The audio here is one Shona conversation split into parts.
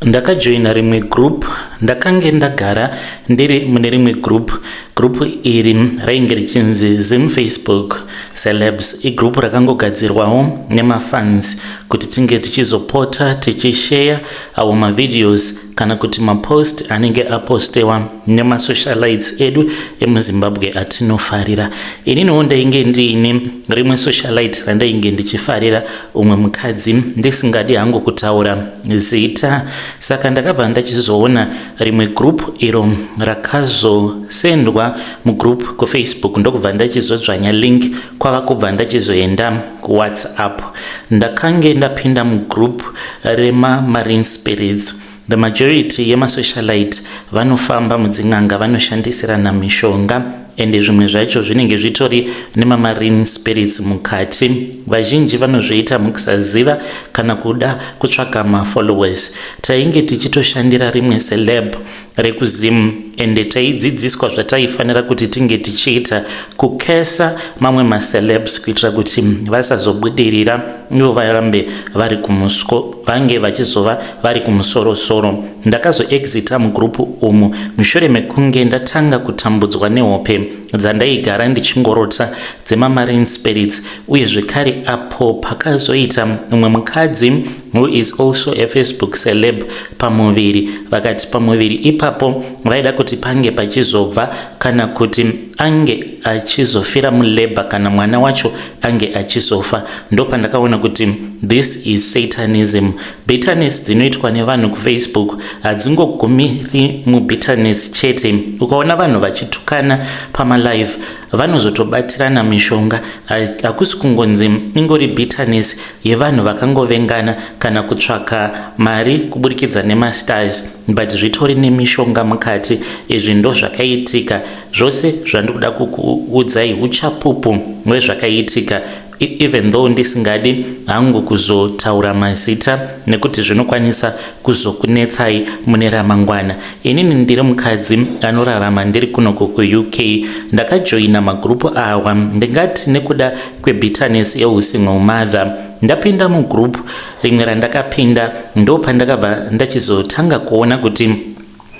Ndakajoina rimwe group ndakange ndagara ndiri mune rimwe group. Group iri rainge richinzi Zim Facebook Celebs. Igroup rakangogadzirwawo nemafans kuti tinge tichizopota tichisheya awo mavideos kana kuti mapost anenge apostewa nemasocialites edu emuZimbabwe atinofarira. Ininiwo ndainge ndiine rimwe socialite randainge ndichifarira, umwe mukadzi ndisingadi hangu kutaura zita. Saka ndakabva ndachizoona rimwe group iro rakazosendwa mugroup kuFacebook, ndokubva ndachizodzvanya link kwava kubva ndachizoenda kuWhatsApp. Ndakange ndapinda mugroup remamarine spirits. The majority yemasocialite vanofamba mudzin'anga, vanoshandisirana mishonga, ende zvimwe zvacho zvinenge zvitori nemamarine spirits mukati. Vazhinji vanozviita mukusaziva kana kuda kutsvaka mafollowers. Tainge tichitoshandira rimwe celeb rekuZim, ende taidzidziswa zvataifanira kuti tinge tichiita kukesa mamwe macelebs kuitira kuti vasazobudirira, ivo varambe vari kumusko, vange vachizova vari kumusorosoro. Ndakazoexita mugroup umu mushure mekunge ndatanga kutambudzwa nehope dzandaigara ndichingorota dzemamarine spirits. Uye zvekare apo pakazoita mumwe mukadzi who is also a Facebook celeb pamuviri, vakati pamuviri ipapo vaida kuti pange pachizobva kana kuti ange achizofira mulabour kana mwana wacho ange achizofa. Ndopandakaona kuti this is satanism. Bitterness dzinoitwa nevanhu kuFacebook hadzingogumiri mubitterness chete. Ukaona vanhu vachitukana pamalive, vanozotobatirana mishonga. Hakusi kungonzi ingori bitterness yevanhu vakangovengana kana kutsvaka mari kuburikidza nemastars, but zvitori nemishonga mukati. Izvi ndo zvakaitika zvose zvandikuda kukuudzai, uchapupu hwezvakaitika, even though ndisingadi hangu kuzotaura mazita nekuti zvinokwanisa kuzokunetsai mune ramangwana. Inini ndiri mukadzi anorarama ndiri kunoko kuUK. Ndakajoina magroup awa, ndingati nekuda kwebitterness yeusingle mother. Ndapinda mugroup rimwe randakapinda, ndo pandakabva ndachizotanga kuona kuti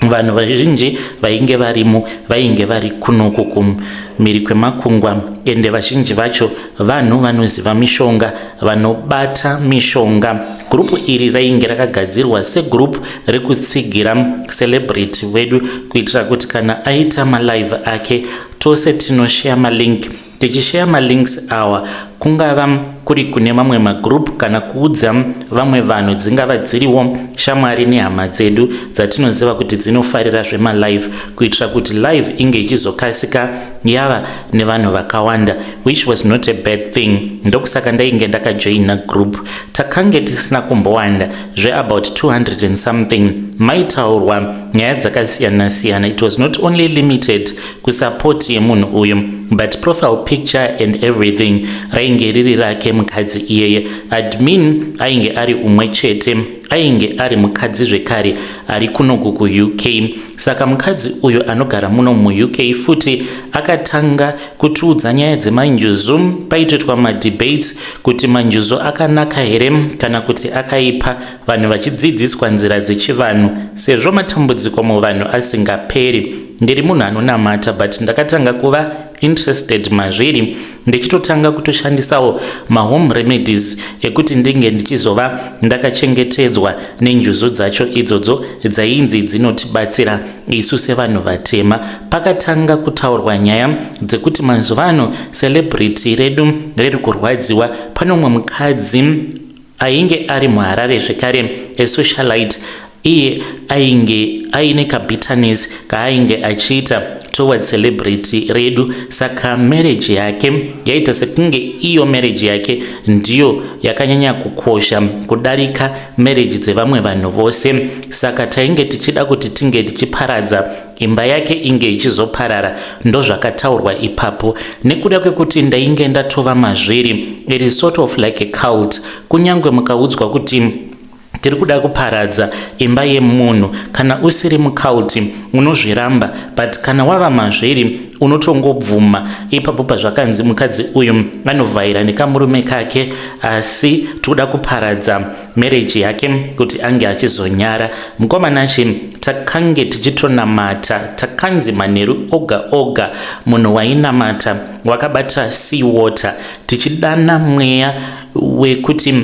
vanhu vazhinji vainge varimo vainge vari kunoku kumhiri kwemakungwa, ende vazhinji vacho vanhu vanoziva mishonga, vanobata mishonga. Group iri rainge rakagadzirwa segroup rekutsigira celebrity wedu kuitira kuti kana aita malive ake, tose tinosheya malink. Tichisheya malinks awa, kungava kuri kune mamwe magroup kana kuudza vamwe vanhu, dzingava dziriwo shamwari nehama dzedu dzatinoziva kuti dzinofarira zvemalive, kuitira kuti live inge ichizokasika yava nevanhu vakawanda, which was not a bad thing. Ndokusaka ndainge ndakajoina group. Takange tisina kumbowanda zveabout 200 and something. Maitaurwa nyaya dzakasiyana-siyana. It was not only limited kusupport yemunhu uyu, but profile picture and everything rainge riri rake mukadzi iyeye. Admin ainge ari umwe chete, ainge ari mukadzi zvekare ari kunoku kuUK. Saka mukadzi uyu anogara muno muUK futi akatanga kutiudza nyaya dzemanjuzu. Paitoitwa madebates kuti manjuzu akanaka here kana kuti akaipa, vanhu vachidzidziswa nzira dzechivanhu sezvo matambudziko muvanhu asingaperi. Ndiri munhu anonamata, but ndakatanga kuva interested mazviri, ndichitotanga kutoshandisawo mahome remedies ekuti ndinge ndichizova ndakachengetedzwa nenjuzu dzacho idzodzo dzainzi dzinotibatsira isu sevanhu vatema. Pakatanga kutaurwa nyaya dzekuti mazuva ano celebrity redu riri kurwadziwa. Pane umwe mukadzi ainge ari muHarare zvekare, esocialite. Iye ainge aine kabitterness kaainge achiita towards celebrity redu. Saka marriage yake yaita sekunge iyo marriage yake ndiyo yakanyanya kukosha kudarika marriage dzevamwe vanhu vose. Saka tainge tichida kuti tinge tichiparadza imba yake, inge ichizoparara. Ndozvakataurwa ipapo. Nekuda kwekuti ndainge ndatova mazviri, it is sort of like a cult. Kunyange mukaudzwa kuti tiri kuda kuparadza imba yemunhu, kana usiri mucult unozviramba, but kana wava mazviri. Unotongobvuma ipapo pazvakanzi mukadzi uyu anovhaira nekamurume kake, asi tikuda kuparadza marriage yake kuti ange achizonyara. Mukomanachi, takange tichitonamata, takanzi manheru oga oga munhu wainamata wakabata sea water, tichidana mweya wekuti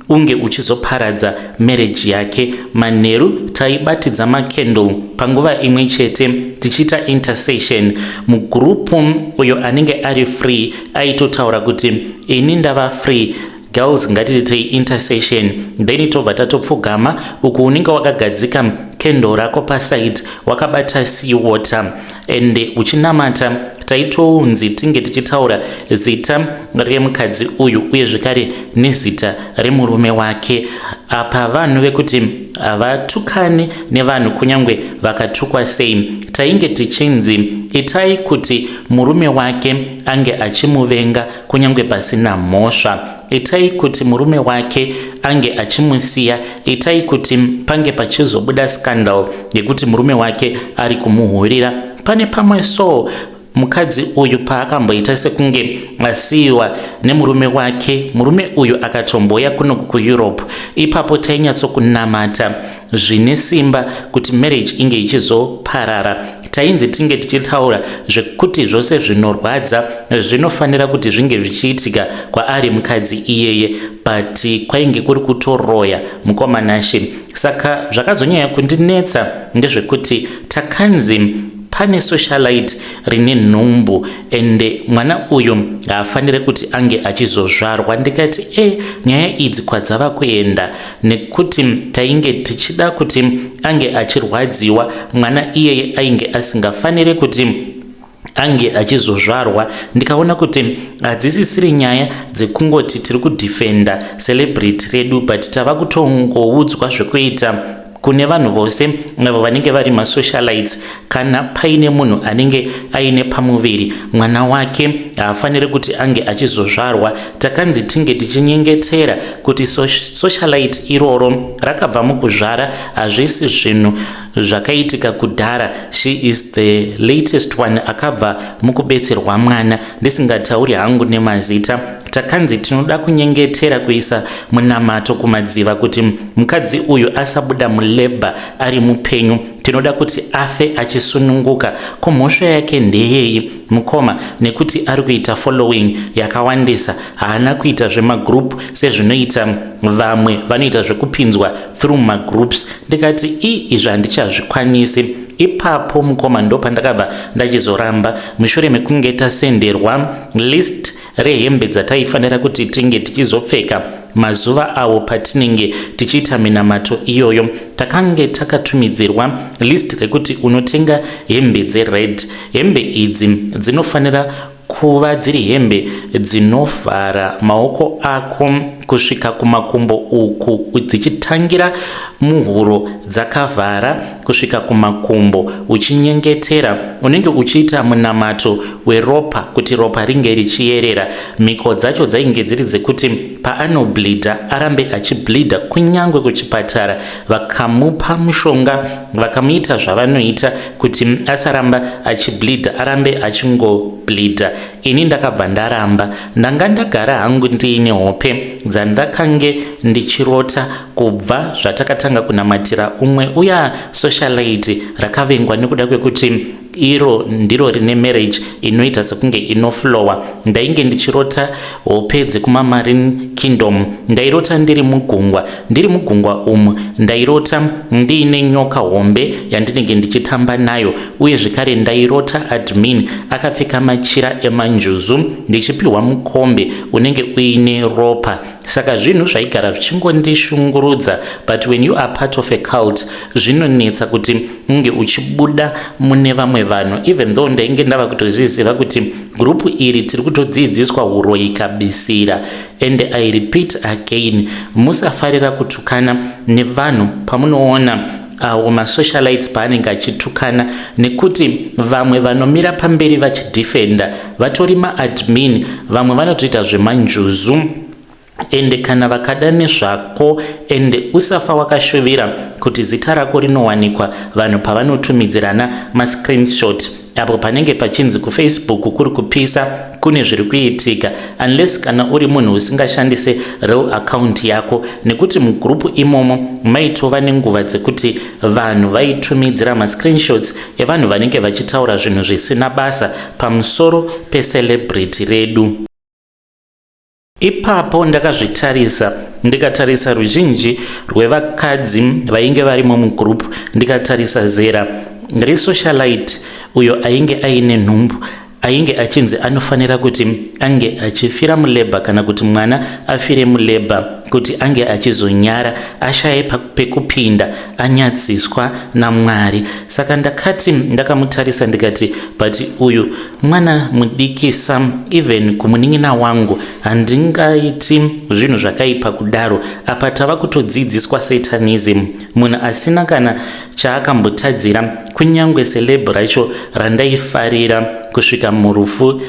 unge uchizoparadza marriage yake. Manheru taibatidza macandle panguva imwe chete tichiita intercession mugroup. Uyo anenge ari free aitotaura kuti, "Ini ndava free, girls, ngatiitei intercession." Then tobva tatopfugama uku, unenge wakagadzika candle rako paside, wakabata sea water and uchinamata. Taitonzi tinge tichitaura zita remukadzi uyu uye zvekare nezita remurume wake. Apa vanhu vekuti havatukani nevanhu, kunyange vakatukwa sei. Tainge tichinzi itai kuti murume wake ange achimuvenga kunyange pasina mhosva, itai kuti murume wake ange achimusiya, itai kuti pange pachizobuda scandal yekuti murume wake ari kumuhurira. Pane pamwe so mukadzi uyu paakamboita sekunge asiyiwa nemurume wake, murume uyu akatomboya kuno kuEurope, ipapo tainyatsokunamata zvine simba kuti marriage inge ichizoparara. Tainzi tinge tichitaura zvekuti zvose zvinorwadza zvinofanira kuti zvinge zvichiitika kwaari mukadzi iyeye, but kwainge kuri kutoroya, mukomanashe. Saka zvakazonyanya kundinetsa ndezvekuti takanzi pane socialite rine nhumbu, ende mwana uyu haafaniri kuti ange achizozvarwa. Ndikati, "E, nyaya idzi kwadzava kuenda?" Nekuti tainge tichida kuti ange achirwadziwa mwana iyeye, ainge asingafaniri kuti ange achizozvarwa. Ndikaona kuti hadzisisiri nyaya dzekungoti tiri kudefenda celebrity redu, but tava kutongoudzwa zvekuita kune vanhu vose avo vanenge vari masocialites. Kana paine munhu anenge aine pamuviri, mwana wake haafaniri kuti ange achizozvarwa. Takanzi tinge tichinyengetera kuti socialite iroro rakabva mukuzvara. Hazvisi zvinhu zvakaitika kudhara, she is the latest one akabva mukubetserwa mwana, ndisingatauri hangu nemazita. Takanzi tinoda kunyengetera, kuisa munamato kumadziva kuti mukadzi uyu asabuda mulabour ari mupenyu, tinoda kuti afe achisununguka. Ko mhosva yake ndeyei, mukoma? Nekuti ari kuita following yakawandisa, haana kuita zvemagroup sezvinoita vamwe vanoita zvekupinzwa through magroups. Ndikati, "I, izvi handichazvikwanisi." Ipapo, mukoma, ndo pandakabva ndachizoramba mushure mekunge tasenderwa list rehembe dzataifanira kuti tinge tichizopfeka mazuva awo patinenge tichiita minamato iyoyo. Takange takatumidzirwa list rekuti unotenga hembe dzered, hembe idzi dzinofanira kuva dziri hembe dzinovhara maoko ako kusvika kumakumbo uku, dzichitangira muhuro dzakavhara kusvika kumakumbo. Uchinyengetera, unenge uchiita munamato weropa kuti ropa ringe richiyerera. Mhiko dzacho dzainge dziri dzekuti paanobleeda arambe achibleeda, kunyange kuchipatara vakamupa mushonga, vakamuita zvavanoita kuti asaramba achibleeda, arambe achingobleeda. Ini ndakabva ndaramba. Ndanga ndagara hangu ndiine hope dzandakange ndichirota kubva zvatakatanga kunamatira umwe uya socialite rakavengwa nekuda kwekuti iro ndiro rine marriage inoita sekunge inoflowa. Ndainge ndichirota hope dzekumamarine kingdom. Ndairota ndiri mugungwa. Ndiri mugungwa umu ndairota ndiine nyoka hombe yandinenge ndichitamba nayo, uye zvekare ndairota admin akapfeka machira emanjuzu, ndichipiwa mukombe unenge uine ropa. Saka zvinhu zvaigara zvichingondishungurudza, but when you are part of a cult, zvinonetsa kuti unge uchibuda mune vamwe vanhu, even though ndainge ndava kutozviziva kuti group iri tiri kutodzidziswa uroyi kabisira. And I repeat again, musafarira kutukana nevanhu pamunoona awo masocialites paanenge achitukana, nekuti vamwe vanomira pamberi vachidefenda vatori maadmin, vamwe vanotoita zvemanjuzu. Ende kana vakada nezvako, ende usafa wakashuvira kuti zita rako rinowanikwa vanhu pavanotumidzirana mascreenshot. Apo panenge pachinzi kuFacebook kuri kupisa, kune zviri kuitika, unless kana uri munhu usingashandise real account yako, nekuti mugroup imomo maitova nenguva dzekuti vanhu vaitumidzira mascreenshots evanhu vanenge vachitaura zvinhu zvisina basa pamusoro pecelebrity redu. Ipapo ndakazvitarisa, ndikatarisa ruzhinji rwevakadzi vainge varimo mugroup, ndikatarisa zera resocialite uyo ainge aine nhumbu, ainge achinzi anofanira kuti ange achifira mulabour, kana kuti mwana afire mulabour, kuti ange achizonyara, ashaye pekupinda, anyadziswa naMwari. Saka ndakati ndakamutarisa, ndikati, "But uyu mwana mudikisa, even kumunin'ina wangu handingaiti zvinhu zvakaipa kudaro." Apa tava kutodzidziswa satanism, munhu asina kana chaakambotadzira, kunyange celeb racho randaifarira kusvika murufu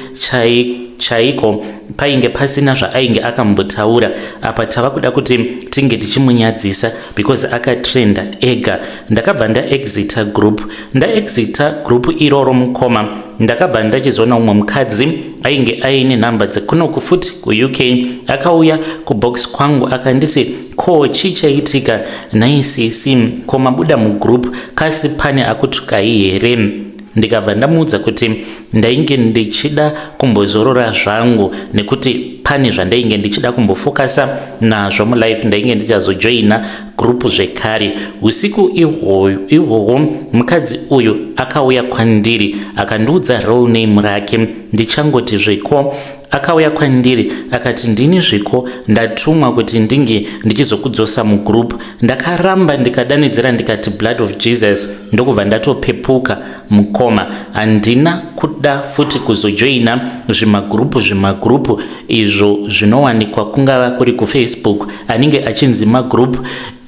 chaiko, painge pasina zvaainge akambotaura. Apa tava kuda kuti tinge tichimunyadzisa because akatrenda ega. Ndakabva ndaexita group. Ndaexita group iroro, mukoma, ndakabva ndachizoona umwe mukadzi ainge aine nhamba dzekunoku futi kuUK. Akauya kubox kwangu akanditi, "Ko, chii chaitika naicc? Ko, mabuda mugroup, kasi pane akutukai here?" Ndikabva ndamuudza kuti ndainge ndichida kumbozorora zvangu, nekuti pane zvandainge ndichida kumbofokasa nazvo mulife, ndainge ndichazojoina group zvekare. Usiku ihwohwo mukadzi uyu akauya kwandiri akandiudza real name rake. Ndichangoti zveko, akauya kwandiri akati, "Ndini zviko, ndatumwa kuti ndinge ndichizokudzosa mugroup." Ndakaramba, ndikadanidzira ndikati, "Blood of Jesus!" Ndokubva ndatopepuka, mukoma. Handina kuda futi kuzojoina zvimagroup, zvimagroup izvo zvinowanikwa kungava kuri kuFacebook, anenge achinzi magroup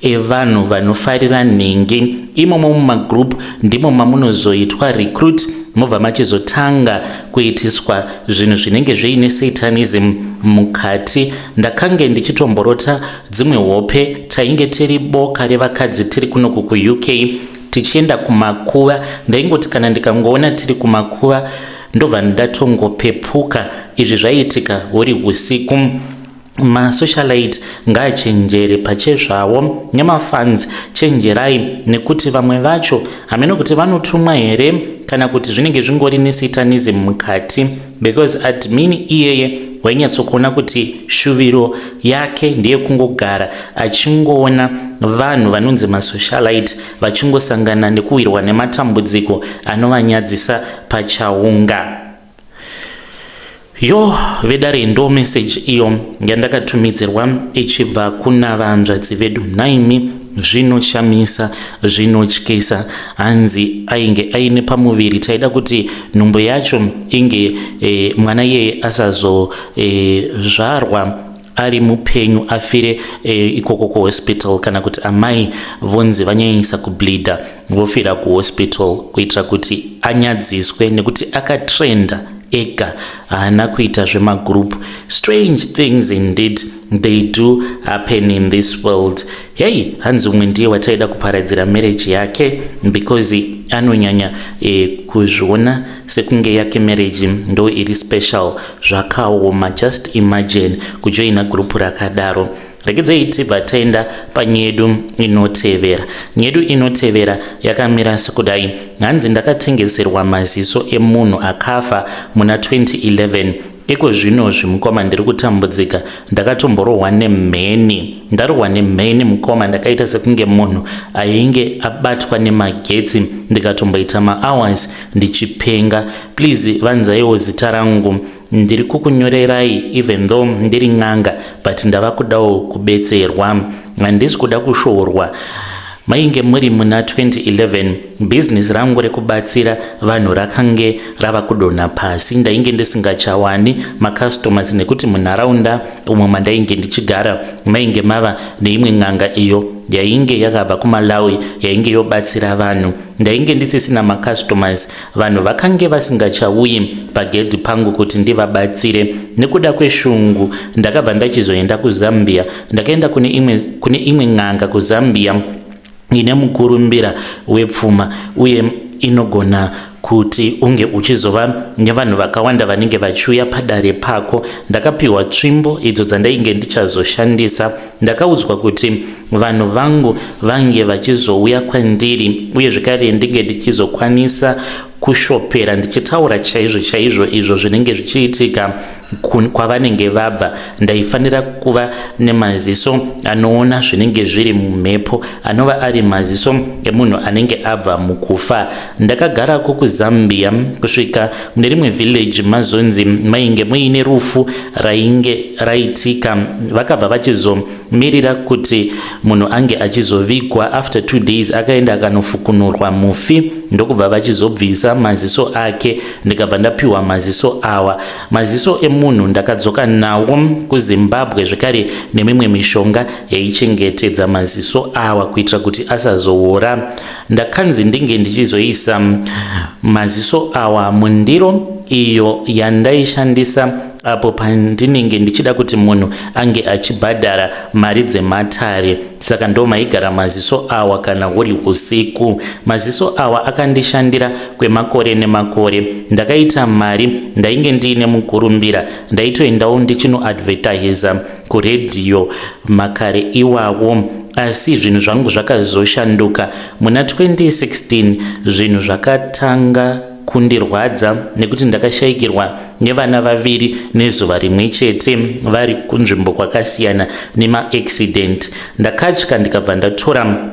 evanhu vanofarira nhingi. Imomo mumagroup ndimo mamunozoitwa recruit, mobva machizotanga kuitiswa zvinhu zvinenge zviine satanism mukati. Ndakange ndichitomborota dzimwe hope, tainge tiri boka revakadzi tiri kunoku kuUK tichienda kumakuva. Ndaingoti kana ndikangoona tiri kumakuva, ndobva ndatongopepuka. Izvi zvaiitika huri usiku. Masocialite ngaachenjere pachezvavo, nemafans, chenjerai, nekuti vamwe vacho hameno kuti vanotumwa here kana kuti zvinenge zvingori nesatanism mukati, because admin iyeye wainyatsokuona kuti shuviro yake ndeyekungogara achingoona vanhu vanonzi masocialite vachingosangana nekuwirwa nematambudziko anovanyadzisa pachaunga. Yo, vedare, ndo message iyo yandakatumidzirwa ichibva kuna vanzvadzi vedu. Naimi, zvinoshamisa, zvinotyisa. Hanzi ainge aine pamuviri, taida kuti nhumbu yacho inge mwana iyeye asazozvarwa ari mupenyu, afire ikoko kuhospital, kana kuti amai vonzi vanyanyisa kubleeda, vofira kuhospital, kuitira kuti anyadziswe, nekuti akatrenda ega, haana kuita zvemagroup. Strange things indeed, they do happen in this world. Hey, hanzi umwe ndiye wataida kuparadzira marriage yake because anonyanya kuzviona sekunge yake marriage ndo iri special. Zvakaoma. Just imagine kujoina group rakadaro. Regedzei tibva taenda panyedu inotevera. Nyedu inotevera yakamira sekudai. Hanzi, "Ndakatengeserwa maziso emunhu akafa muna 2011. Iko zvino zvimukoma, ndiri kutambudzika. Ndakatomborohwa nemheni, ndarohwa nemheni, mukoma. Ndakaita sekunge munhu ainge abatwa nemagetsi, ndikatomboita mahours ndichipenga. Please vanzaiwo zita rangu. Ndiri kukunyorerai even though ndiri n'anga, but ndava kudawo kubetserwa, handisi kuda kushoorwa. Mainge muri muna 2011, bhizinesi rangu rekubatsira vanhu rakange rava kudonha pasi. Ndainge ndisingachawani macustomers nekuti munharaunda umo mandainge ndichigara mainge mava neimwe n'anga iyo yainge yakabva kuMalawi, yainge yobatsira vanhu. Ndainge ndisisina macustomers, vanhu vakange vasingachauyi pagedhi pangu kuti ndivabatsire. Nekuda kweshungu ndakabva ndachizoenda kuZambia. Ndakaenda kune imwe n'anga kuZambia ine mukurumbira wepfuma uye inogona kuti unge uchizova nevanhu vakawanda vanenge vachiuya padare pako. Ndakapiwa tsvimbo idzo dzandainge ndichazoshandisa. Ndakaudzwa kuti vanhu vangu vange vachizouya kwandiri uye zvekare ndinge ndichizokwanisa kushopera ndichitaura chaizvo chaizvo izvo zvinenge zvichiitika kwavanenge vabva. Ndaifanira kuva nemaziso anoona zvinenge zviri mumhepo, anova ari maziso emunhu anenge abva mukufa. Ndakagarako kuZambia kusvika mune rimwe village mazonzi mainge muine rufu rainge raitika. Vakabva vachizomirira kuti munhu ange achizovigwa. After 2 days akaenda akanofukunurwa mufi ndokubva vachizobvisa maziso ake, ndikabva ndapiwa maziso awa. Maziso emunhu ndakadzoka nawo kuZimbabwe zvekare nemimwe mishonga yaichengetedza maziso awa kuitira kuti asazoora. Ndakanzi ndinge ndichizoisa maziso awa mundiro iyo yandaishandisa apo pandinenge ndichida kuti munhu ange achibhadhara mari dzematare. Saka ndo maigara maziso awa kana huri usiku. Maziso awa akandishandira kwemakore nemakore. Ndakaita mari, ndainge ndiine mukurumbira, ndaitoendawo ndichinoadvertiser kuredhiyo makare iwawo. Asi zvinhu zvangu zvakazoshanduka muna 2016. Zvinhu zvakatanga kundirwadza nekuti ndakashaikirwa nevana vaviri nezuva rimwe chete vari kunzvimbo kwakasiyana nemaaccident. Ndakatya ndikabva ndatora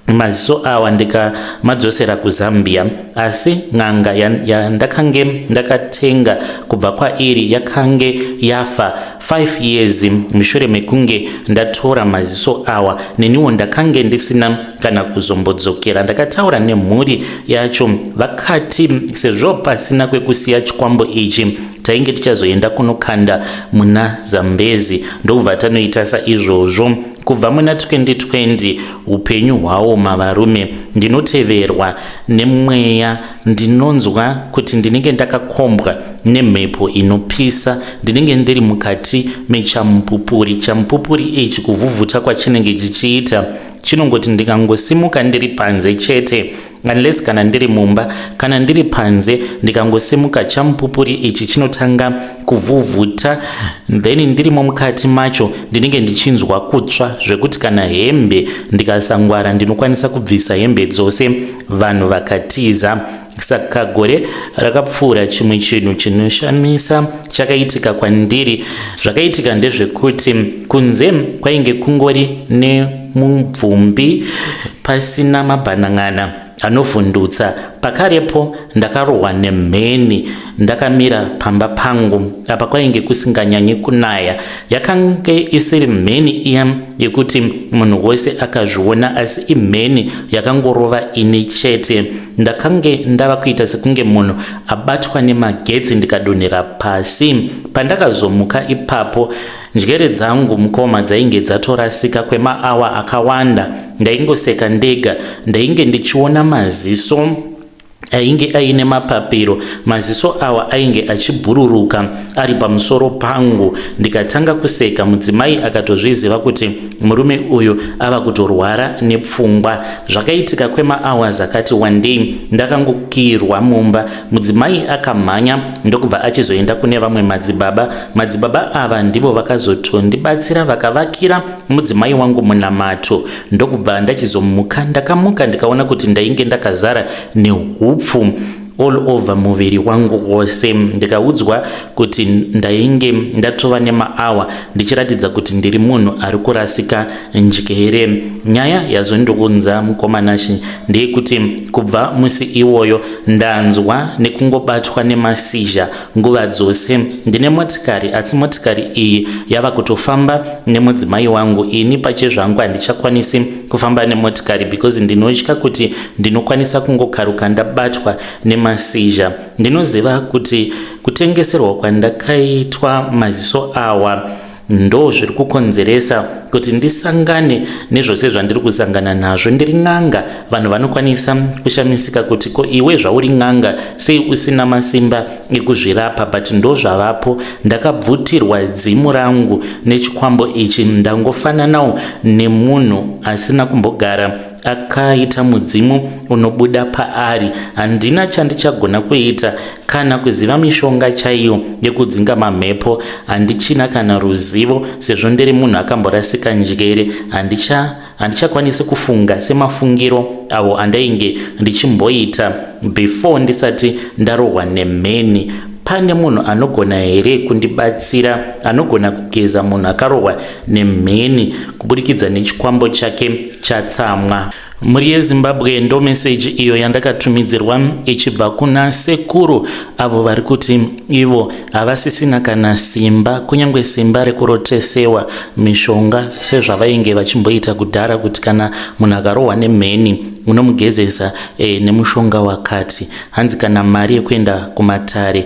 maziso awa ndikamadzosera kuZambia, asi n'anga yandakange ndakatenga kubva kwairi yakange yafa 5 years mushure mekunge ndatora maziso awa. Neniwo ndakange ndisina kana kuzombodzokera. Ndakataura nemhuri yacho, vakati sezvo pasina kwekusiya chikwambo ichi, tainge tichazoenda kunokanda muna Zambezi, ndokubva tanoita saizvozvo. Kubva muna 2020 upenyu hwaoma varume. Ndinoteverwa nemweya, ndinonzwa kuti ndinenge ndakakombwa nemhepo inopisa, ndinenge ndiri mukati mechamupupuri. Chamupupuri ichi kuvhuvhuta kwachinenge chichiita chinongoti ndikangosimuka ndiri panze chete, unless kana ndiri mumba, kana ndiri panze ndikangosimuka chamupupuri ichi chinotanga kuvhuvhuta, then ndirimo mukati macho ndinenge ndichinzwa kutsva zvekuti kana hembe ndikasangwara ndinokwanisa kubvisa hembe dzose vanhu vakatiza. Saka gore rakapfuura chimwe chinhu chinoshamisa chakaitika kwandiri. Zvakaitika ndezvekuti kunze kwainge kungori nemubvumbi pasina mabhanan'ana anovhundutsa. Pakarepo ndakarohwa nemheni ndakamira pamba pangu. Apa kwainge kusinganyanyi kunaya. Yakange isiri mheni iya yekuti munhu wose akazviona, asi imheni yakangorova ini chete. Ndakange ndava kuita sekunge munhu abatwa nemagetsi ndikadonhera pasi. Pandakazomuka ipapo, njere dzangu mukoma dzainge dzatorasika kwemaawa akawanda. Ndaingoseka ndega, ndainge ndichiona maziso ainge aine mapapiro. Maziso awa ainge achibhururuka ari pamusoro pangu, ndikatanga kuseka. Mudzimai akatozviziva kuti murume uyu ava kutorwara nepfungwa. Zvakaitika kwemahours akati wandei ndakangokiyirwa mumba. Mudzimai akamhanya ndokubva achizoenda kune vamwe madzibaba. Madzibaba ava ndivo vakazotondibatsira, vakavakira mudzimai wangu munamato, ndokubva ndachizomuka. Ndakamuka ndikaona kuti ndainge ndakazara nehupfu all over muviri wangu wose, ndikaudzwa kuti ndainge ndatova nemaawa ndichiratidza kuti ndiri munhu ari kurasika njere. Nyaya yazondiunza mukomanashi ndeyekuti kubva musi iwoyo ndanzwa nekungobatwa nemasizha nguva dzose. Ndine motikari, asi motikari iyi yava kutofamba nemudzimai wangu. Ini pachezvangu handichakwanisi kufamba nemotikari because ndinotya kuti ndinokwanisa kungokaruka ndabatwa nemasizha. Ndinoziva kuti kutengeserwa kwandakaitwa maziso awa ndo zviri kukonzeresa kuti ndisangane nezvose zvandiri kusangana nazvo. Ndiri n'anga, vanhu vanokwanisa kushamisika kuti ko iwe zvauri n'anga sei usina masimba ekuzvirapa, but ndo zvavapo. Ndakabvutirwa dzimu rangu nechikwambo ichi, ndangofananawo nemunhu asina kumbogara Akaita mudzimu unobuda paari. Handina chandichagona kuita kana kuziva mishonga chaiyo yekudzinga mamhepo. Handichina kana ruzivo sezvo ndiri munhu akamborasika njere. Handicha handichakwanisi kufunga semafungiro awo andainge ndichimboita before ndisati ndarohwa nemheni. Pane munhu anogona here kundibatsira anogona kugeza munhu akarohwa nemheni kuburikidza nechikwambo chake chatsamwa? Mhuri yeZimbabwe, ndo meseji iyo yandakatumidzirwa ichibva kuna sekuru avo vari kuti ivo havasisina kana simba, kunyange simba rekurotesewa mishonga sezvavainge vachimboita kudhara, kuti kana munhu akarohwa nemheni unomugezesa nemushonga wakati. Hanzi kana mari yekuenda kumatare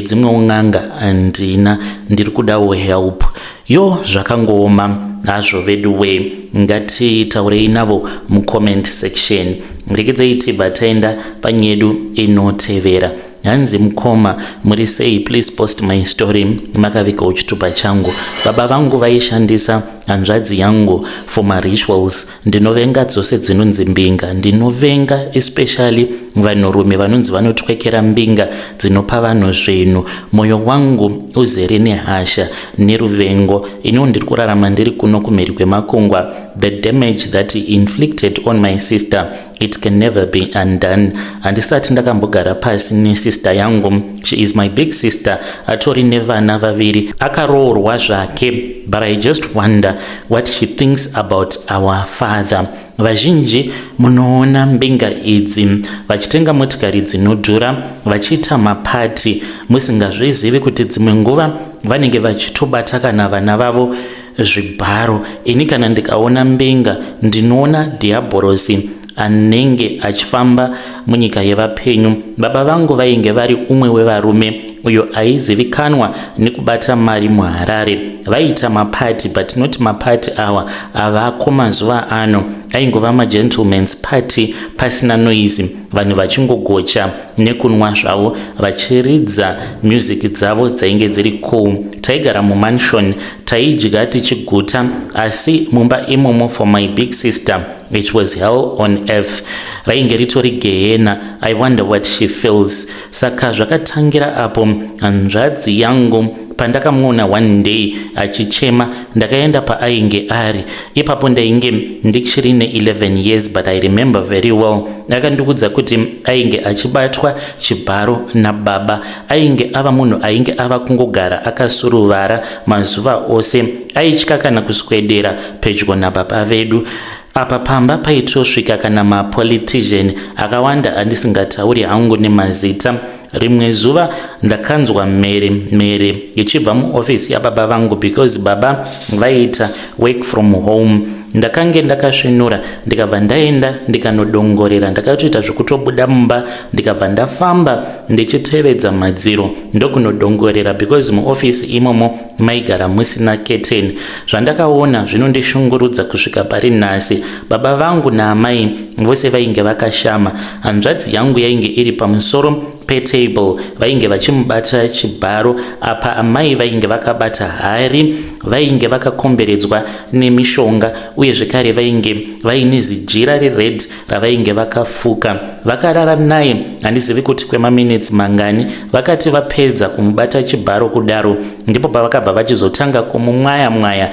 dzimwewo n'anga handina, ndiri kudawo help. Yo, zvakangooma hazvo vedu we. Ngatitaurei navo mucomment section. Regedzei tibva taenda panyedu inotevera. Hanzi, "Mukoma, muri sei? Please post my story makavigawo chitupa changu. Baba vangu vaishandisa hanzvadzi yangu for marituals. Ndinovenga dzose dzinonzi mbinga. Ndinovenga especially vanhurume vanonzi vanotwekera mbinga dzinopa vanhu zvinhu. Mwoyo wangu uzere nehasha neruvengo. Iniwo ndiri kurarama ndiri kuno kumhiri kwemakungwa. The damage that he inflicted on my sister, it can never be undone. Handisati ndakambogara pasi nesister yangu. She is my big sister, atori nevana vaviri, akaroorwa zvake, but I just wonder what she thinks about our father. Vazhinji munoona mbinga idzi vachitenga motikari dzinodhura, vachiita mapati, musingazvizivi kuti dzimwe nguva vanenge vachitobata kana vana vavo zvibharo. Ini kana ndikaona mbinga, ndinoona dhiabhorosi anenge achifamba munyika yevapenyu. Baba vangu vainge vari umwe wevarume uyo aizivikanwa nekubata mari muHarare. Vaiita mapati, but not mapati awa avako mazuva ano. Aingova magentlemans party, pasina noise, vanhu vachingogocha nekunwa zvavo, vachiridza music dzavo dzainge dziri cool. Taigara mumansion, taidya tichiguta, asi mumba imomo, for my big sister it was hell on earth, rainge ritori gehena. I wonder what she feels. Saka zvakatangira apo hanzvadzi yangu pandakamuona one day achichema. Ndakaenda paainge ari ipapo. Ndainge ndichiri ne11 years, but I remember very well. Akandikudza kuti ainge achibatwa chibharo nababa. Ainge ava munhu ainge ava kungogara akasuruvara mazuva ose. Aitya kana kuswedera pedyo nababa vedu. Apa pamba paitosvika kana mapolitician akawanda andisingatauri hangu nemazita. Rimwe zuva ndakanzwa mhere mhere ichibva muofisi yababa vangu, because baba vaiita work from home. Ndakange ndakasvinura, ndikabva ndaenda ndikanodongorera. Ndakatoita zvekutobuda mumba, ndikabva ndafamba ndichitevedza madziro ndokunodongorera, because muofisi imomo maigara musina keteni. Zvandakaona zvinondishungurudza kusvika pari nhasi. Baba vangu naamai vose vainge vakashama. Hanzvadzi yangu yainge iri pamusoro petable, vainge vachimubata chibharo. Apa amai vainge vakabata hari, vainge vakakomberedzwa nemishonga, uye zvekare vainge vaine zijira rered ravainge vakafuka. Vakarara naye handizivi kuti kwemaminitsi mangani. Vakati vapedza kumubata chibharo kudaro, ndipo pavakabva vachizotanga kumumwaya mwaya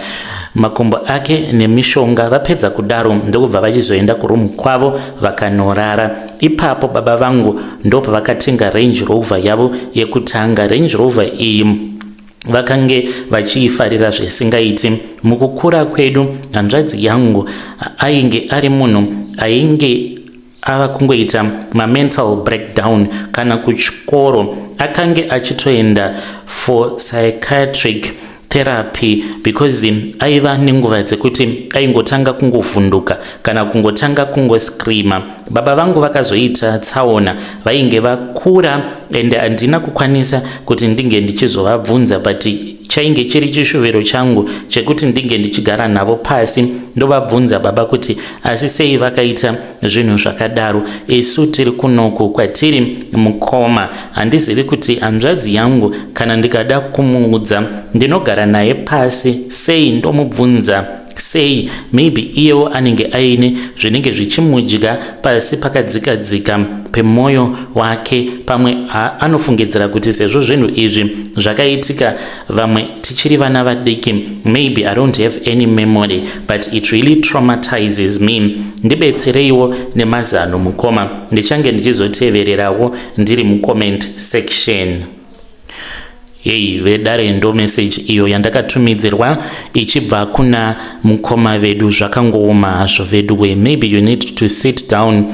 makumbo ake nemishonga. Vapedza kudaro, ndokubva vachizoenda kurumu kwavo vakanorara ipapo. Baba vangu ndopavakatenga Range Rover yavo yekutanga. Range Rover iyi vakange vachiifarira zvisingaiti. Mukukura kwedu, hanzvadzi yangu ainge ari munhu ainge ava kungoita mamental breakdown. Kana kuchikoro akange achitoenda for psychiatric therapy, because aiva nenguva dzekuti aingotanga kungovhunduka kana kungotanga kungoscreama. Baba vangu vakazoita tsaona vainge vakura, ende handina kukwanisa kuti ndinge ndichizovabvunza, but chainge chiri chishuviro changu chekuti ndinge ndichigara navo pasi, ndovabvunza baba kuti asi sei vakaita zvinhu zvakadaro isu tiri kunoku kwatiri. Mukoma, handizivi kuti hanzvadzi yangu kana ndikada kumuudza, ndinogara naye pasi sei ndomubvunza. Sei maybe iyewo anenge aine zvinenge zvichimudya pasi pakadzika dzika pemwoyo wake. Pamwe anofungidzira kuti sezvo zvinhu izvi zvakaitika vamwe tichiri vana vadiki, maybe I don't have any memory, but it really traumatizes me. Ndibetsereiwo nemazano, mukoma. Ndichange ndichizotevererawo ndiri mucomment section. Hei vedare, ndo message iyo yandakatumidzirwa ichibva kuna mukoma vedu. Zvakangooma hazvo vedu. Maybe you need to sit down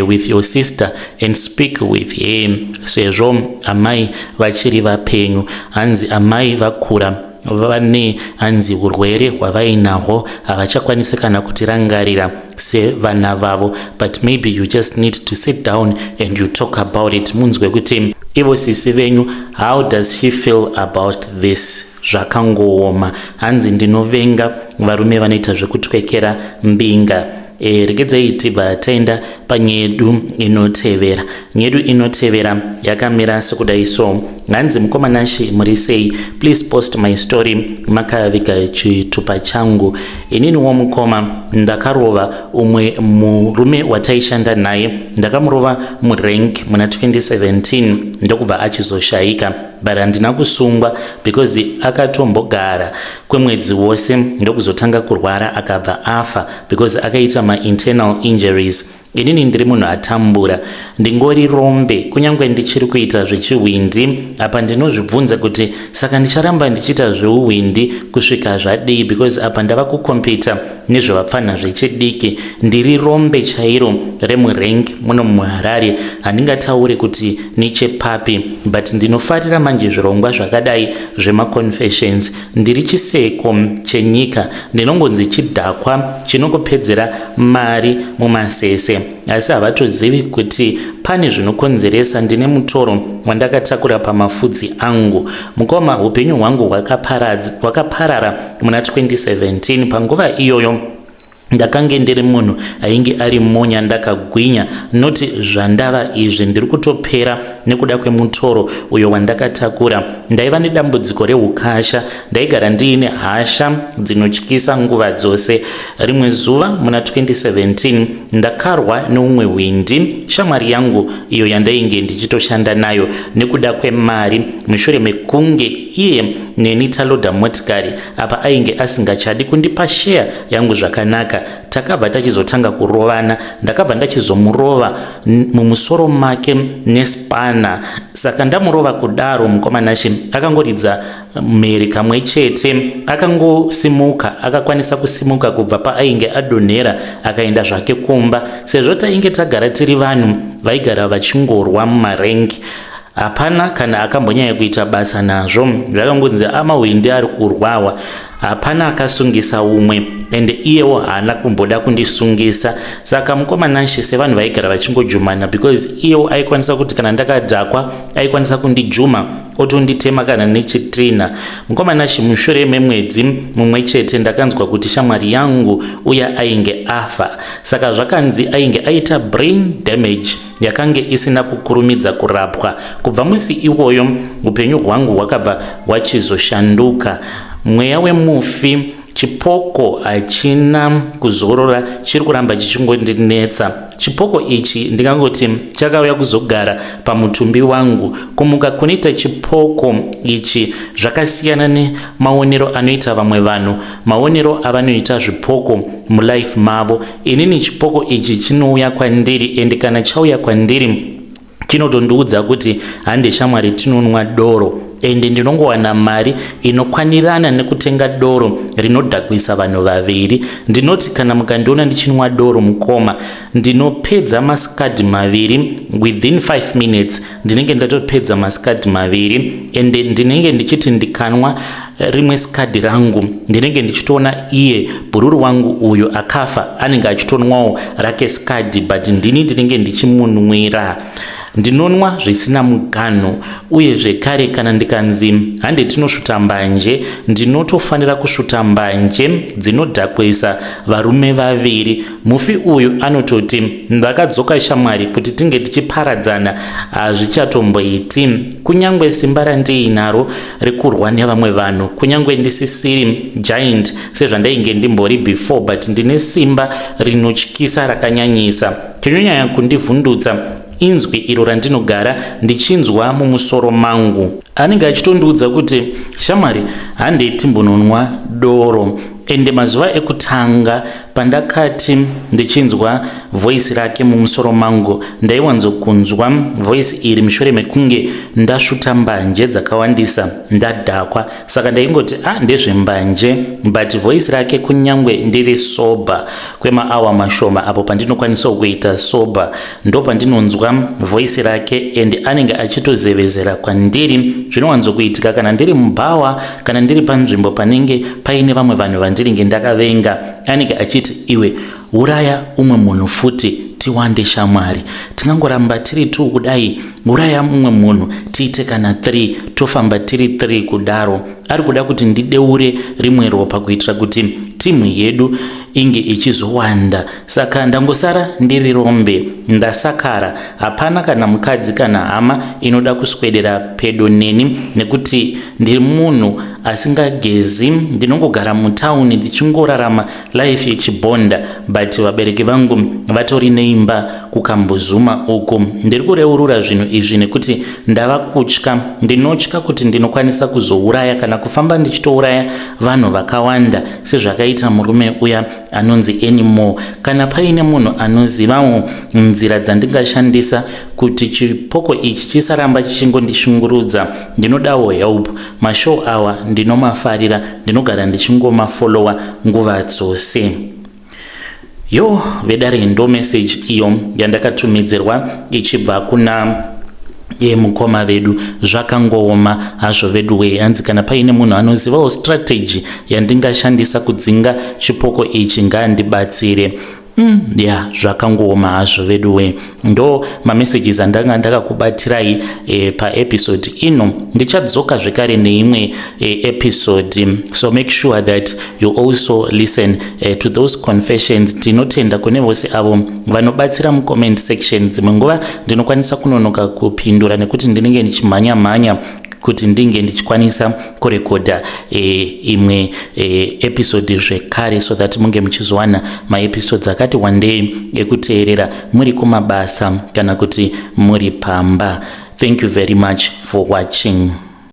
with your sister and speak with her, sezvo amai vachiri vapenyu. Hanzi amai vakura, vane hanzi urwere hwavainahwo, havachakwanisi kana kutirangarira sevana vavo. But maybe you just need to sit down and you talk about it, munzwe kuti ivo sisi venyu, how does she feel about this? Zvakangooma. Hanzi ndinovenga varume vanoita zvekutwekera mbinga. Regedzai tibva taenda panyaya yedu inotevera. Nyaya yedu inotevera yakamira sekudai so. Hanzi, "Mukoma Nashe, muri sei? Please post my story makaviga chitupa changu. Ininiwo mukoma, ndakarova umwe murume wataishanda naye. Ndakamurova murank muna 2017, ndokubva achizoshayika, but handina kusungwa because akatombogara kwemwedzi wose, ndokuzotanga kurwara, akabva afa because akaita mainternal injuries. Inini ndiri munhu atambura, ndingori rombe, kunyange ndichiri kuita zvechihwindi. Apa ndinozvibvunza kuti saka ndicharamba ndichiita zveuhwindi kusvika zvadii? Because apa ndava kucompeta nezvevapfanha zvechidiki. Ndiri rombe chairo remurank muno muHarare. Handingatauri kuti nechepapi, but ndinofarira manje zvirongwa zvakadai zvemaconfessions. Ndiri chiseko chenyika, ndinongonzi chidhakwa chinongopedzera mari mumasese, asi havatozivi kuti pane zvinokonzeresa. Ndine mutoro wandakatakura pamafudzi angu. Mukoma, upenyu hwangu hwakaparara muna 2017. Panguva iyoyo ndakange ndiri munhu ainge ari monya, ndakagwinya, noti zvandava izvi. Ndiri kutopera nekuda kwemutoro uyo wandakatakura. Ndaiva nedambudziko reukasha, ndaigara ndiine hasha dzinotyisa nguva dzose. Rimwe zuva muna 2017 ndakarwa neumwe hwindi, shamwari yangu iyo yandainge ndichitoshanda nayo, nekuda kwemari, mushure mekunge iye neni talodha motikari. Apa ainge asingachadi kundipa sheya yangu zvakanaka. Takabva tachizotanga kurovana. Ndakabva ndachizomurova mumusoro make nespanner. Saka ndamurova kudaro, mukoma Nashe, akangoridza mhere kamwe chete, akangosimuka, akakwanisa kusimuka kubva paainge adonhera, akaenda zvake kumba. Sezvo tainge tagara tiri vanhu vaigara vachingorwa mumarengi, hapana kana akambonyanya kuita basa nazvo. Zvakangonzi amahwindi ari kurwawa, hapana akasungisa umwe, ende iyewo haana kumboda kundisungisa. Saka mukoma Nashe, sevanhu vaigara vachingojumana, because iyewo aikwanisa kuti kana ndakadhakwa aikwanisa kundijuma, otonditema kana nechitina. Mukoma Nashe, mushure memwedzi mumwe chete ndakanzwa kuti shamwari yangu uya ainge afa. Saka zvakanzi ainge aita brain damage yakange isina kukurumidza kurapwa. Kubva musi iwoyo upenyu hwangu hwakabva hwachizoshanduka. Mweya wemufi, chipoko, hachina kuzorora, chiri kuramba chichingondinetsa. Chipoko ichi ndingangoti chakauya kuzogara pamutumbi wangu. Kumuka kunoita chipoko ichi zvakasiyana nemaonero anoita vamwe vanhu, maonero avanoita zvipoko mulife mavo. Inini chipoko ichi chinouya kwandiri, ende kana chauya kwandiri chinotondiudza kuti hande shamwari, tinonwa doro, ende ndinongowana mari inokwanirana nekutenga doro rinodhakwisa vanhu vaviri. Ndinoti kana mukandiona ndichinwa doro, mukoma, ndinopedza maScud 2 within 5 minutes. Ndinenge ndatopedza maScud 2, ende ndinenge ndichiti ndikanwa rimwe Scud rangu, ndinenge ndichitoona iye bhururu wangu uyo akafa anenge achitonwawo rake Scud, but ndini ndinenge ndichimunwira. Ndinonwa zvisina muganhu uye zvekare kana ndikanzi hande tinosvuta mbanje, ndinotofanira kusvuta mbanje dzinodhakwisa varume vaviri. Mufi uyu anototi ndakadzoka shamwari kuti tinge tichiparadzana hazvichatomboiti. Kunyangwe simba randiinaro rekurwa nevamwe vanhu, kunyangwe ndisisiri giant sezvandainge ndimbori before, but ndine simba rinotyisa rakanyanyisa. Chinonyanya kundivhundutsa inzwi iro randinogara ndichinzwa mumusoro mangu. Anenge achitondiudza kuti shamwari handei timbononwa doro. Ende mazuva ekutanga pandakati ndichinzwa voice rake mumusoro mangu, ndaiwanzokunzwa voice iri mushure mekunge ndasvuta mbanje dzakawandisa ndadhakwa. Saka ndaingoti a ah, ndezvembanje, but voice rake kunyangwe ndiri sober kwemaawa mashoma apo pandinokwanisawo kuita sober, ndopandinonzwa voice rake and anenge achitozevezera kwandiri. Zvinowanzokuitika kana ndiri mubhawa, kana ndiri panzvimbo panenge paine vamwe vanhu vandinenge ndakavenga. Anenge achiti iwe uraya umwe munhu futi tiwande shamwari, tingangoramba tiri 2 kudai, uraya mumwe munhu tiite kana 3, tofamba tiri 3 kudaro. Ari kuda kuti ndideure rimwe ropa kuitira kuti timu yedu inge ichizowanda. Saka ndangosara ndiri rombe, ndasakara. Hapana kana mukadzi kana hama inoda kuswedera pedo neni nekuti ndiri munhu asingagezi. Ndinongogara mutauni ndichingorarama life yechibonda, but vabereki vangu vatori neimba kuKambuzuma uku. Ndiri kureurura zvinhu izvi nekuti ndava kutya. Ndinotya kuti ndinokwanisa kuzouraya kana kufamba ndichitouraya vanhu vakawanda sezvakaita murume uya anonzi Anymore. Kana paine munhu anozivawo nzira dzandingashandisa kuti chipoko ichi chisaramba chichingondishungurudza, ndinodawo help. Mashow awa ndinomafarira, ndinogara ndichingomafollowa nguva dzose. Yo vedare, ndo message iyo yandakatumidzirwa ichibva kuna yemukoma vedu. Zvakangooma hazvo vedu wee. Hanzi kana paine munhu anozivawo strategy yandingashandisa kudzinga chipoko ichi, ngaandibatsire. Ya, zvakangooma hazvo vedu wee. Ndo mamessages andanga ndakakubatirai paepisode ino. Ndichadzoka zvekare neimwe episode, so make sure that you also listen to those confessions. Ndinotenda kune vose avo vanobatsira mucomment section. Dzimwe nguva ndinokwanisa kunonoka kupindura nekuti ndinenge ndichimhanya mhanya kuti ndinge ndichikwanisa kurekodha imwe episode zvekare, so that munge muchizowana maepisodes akati wandei ekuteerera muri kumabasa kana kuti muri pamba. Thank you very much for watching.